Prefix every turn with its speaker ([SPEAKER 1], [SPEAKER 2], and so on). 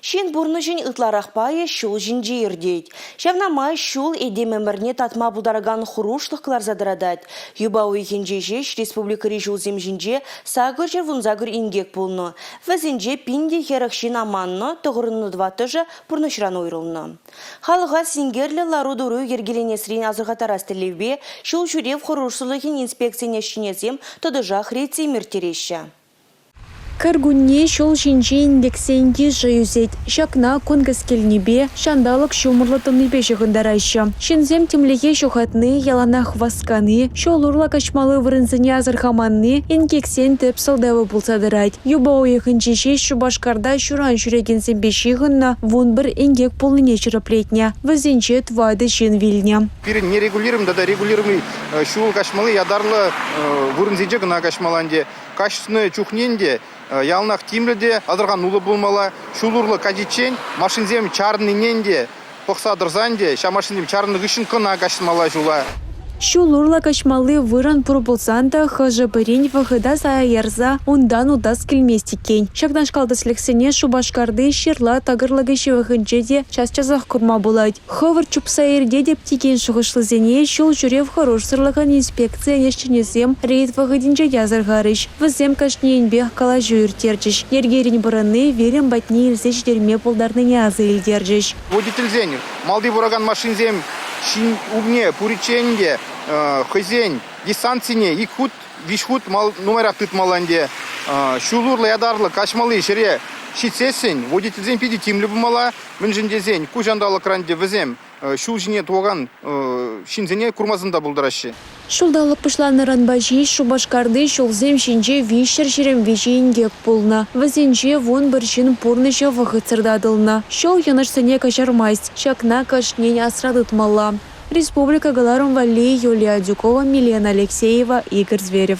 [SPEAKER 1] Ҫын пурнӑҫӗн ытларах пайӗ ҫул ҫинче иртет. Ҫавна май ҫул этем ӗмӗрне татма пултаракан хӑрушлӑх кӑларса тӑратать. Юпа уйӑхӗнче ҫеҫ республикӑри ҫулсем ҫинче 818 инкек пулнӑ. Вӗсенче 1040 ҫын аманнӑ, 94-шӗ пурнӑҫран уйрӑлнӑ. Халӑха синкерлӗ лару-тӑру йӗркеленесрен асӑрхаттарас тӗллевпе ҫул ҫӳрев хӑрушсӑрлӑхӗн инспекцийӗн ӗҫченӗсем тӑтӑшах рейдсем ирттереҫҫӗ.
[SPEAKER 2] Кӗркунне ҫул ҫинчи инкексен йышӗ ӳсет. Ҫакна кун кӗскелнипе, ҫанталӑк ҫумӑрлӑ тӑнипе ҫыхӑнтараҫҫӗ. Ҫынсем тимлӗхе ҫухатни, яланах васкани, ҫул урлӑ каҫмалли вырӑнсене асӑрхаманни инкексен тӗп сӑлтавӗ пулса тӑрать. Юпа уйӑхӗнче ҫеҫ Шупашкарта ҫуран ҫӳрекенсемпе ҫыхӑннӑ 11 инкек пулнине ҫирӗплетнӗ. Вӗсенче тӑватӑ ҫын вилнӗ.
[SPEAKER 3] Пирӗн нерегулируемый тата регулируемый ҫул каҫмалли ятарлӑ вырӑнсенче кӑна каҫмалла ӗнтӗ. Каҫнӑ чухне ӗнтӗ яланах тимлӗ те асӑрхануллӑ пулмалла. Ҫул урлӑ каҫиччен машинсем чарӑннине ӗнтӗ пӑхса тӑрса ӗнтӗ ҫав машинсем чарӑннӑ хыҫҫӑн кӑна каҫмалла ҫула.
[SPEAKER 2] Ҫул урлӑ каҫмалли вырӑн пур пулсан та хӑшӗ-пӗрин вӑхӑта сая ярса унтан утас килмест иккен. Ҫакнашкал тӗслӗхсене Шупашкарти ҫырла тӑкӑрлӑкӗ ҫывӑхӗнче те час-часах курма пулать. Хӑвӑрт чупса иртетӗп текен шухӑшлисене ҫул ҫӳрев хӑрушсӑрлӑхӗн инспекцийӗн ӗҫченӗсем рейд вӑхӑтӗнче те асӑрхарӗҫ. Вӗсем кашнийӗнпех калаҫу ирттерчӗҫ, йӗркерен пӑрӑнни вилӗм патне илсе ҫитерме пултарнине аса илтерчӗҫ.
[SPEAKER 3] Водительсен малти пыракан машинсем ҫын умне пуриччен те хӑйсен дистанцине ик хут, виҫ хут нумайрах тытмалла ӗнтӗ. Ҫул урлӑ ятарлӑ каҫмалли ҫӗре ҫитсессӗн водительсен питӗ тимлӗ пулмалла. Мӗншӗн тесен ку ҫанталӑкран ӗнтӗ вӗсем ҫул ҫине тухакан ҫынсене курмасан та пултараҫҫӗ.
[SPEAKER 2] Ҫулталӑк пуҫланнӑранпа ҫеҫ Шупашкарти ҫулсем ҫинче 323 инкек пулнӑ. Вӗсенче 11 ҫын пурнӑҫӗ вӑхӑтсӑр татӑлнӑ. Ҫул йӑнӑшсене каҫармасть. Ҫакна кашнин асра тытмалла. Республика кӑларӑм валли Юлия Адюкова, Милена Алексеева, Игорь Зверев.